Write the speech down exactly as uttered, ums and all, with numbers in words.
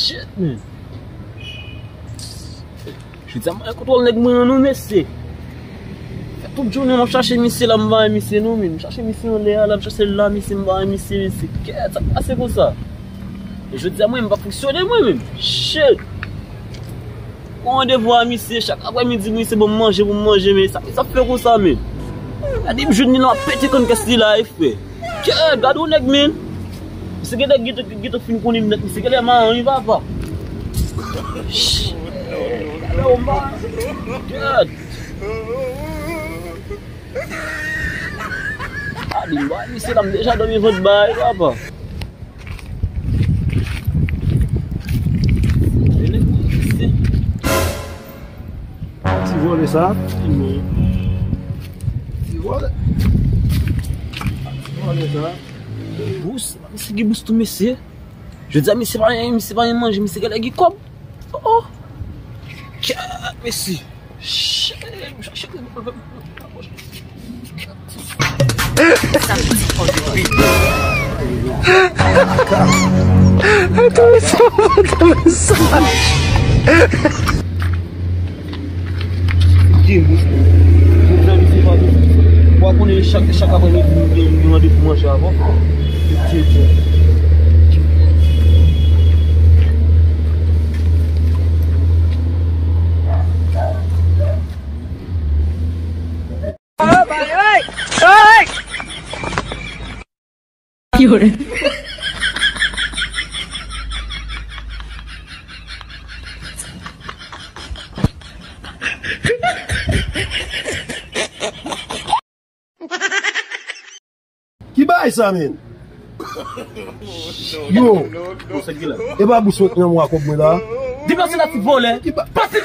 Shit, man. Jodi a mwen kontwòl nèg mwen an non, mesye. Fè tout jounen m ap chache misye la, m pa wè misye non, men. M chache misye anlè a la, m chache l la, misye, m pa wè misye, mesye. Kèt, sa k pase konsa? E jodi a mwen, m pa fonksyone mwen menm. Shit. Pran randevou a misye, chak aprèmidi, misye ban m manje pou m manje, men sa, sa fè konsa, men. Gade m jwenn li la, m ap pete kann kès li la, e frè. Kè, gade yon nèg, men. Misye genlè gentan, gentan fin konnen m nèt, misye genlè maran, wi, papa. Gade yon maran. Kè. Gade, m ba misye la, m deja dòmi vant ba, wi, papa. Ti vòlè sa. Ti vòlè. Ti vòlè sa. Bous, misye gen bous tou, mesye. Jodi a, misye pa, misye pa gen manje, misye genlè gen kòb. Oh, oh. Kèt, mesye. Shit, m chache. Gen bous, men. Mezanmi, se pa bous. Ou pa konnen chak, chak aprèmidi, nou gen, nou gen randevou manje avè w. Se Dye, Dye. Ki bagay sa, men? Yo. Bon, sa ki la? E pa bous mwen nan mwa kòb mwen la? Deplase la, ti vòlè. Ki ba- Pase.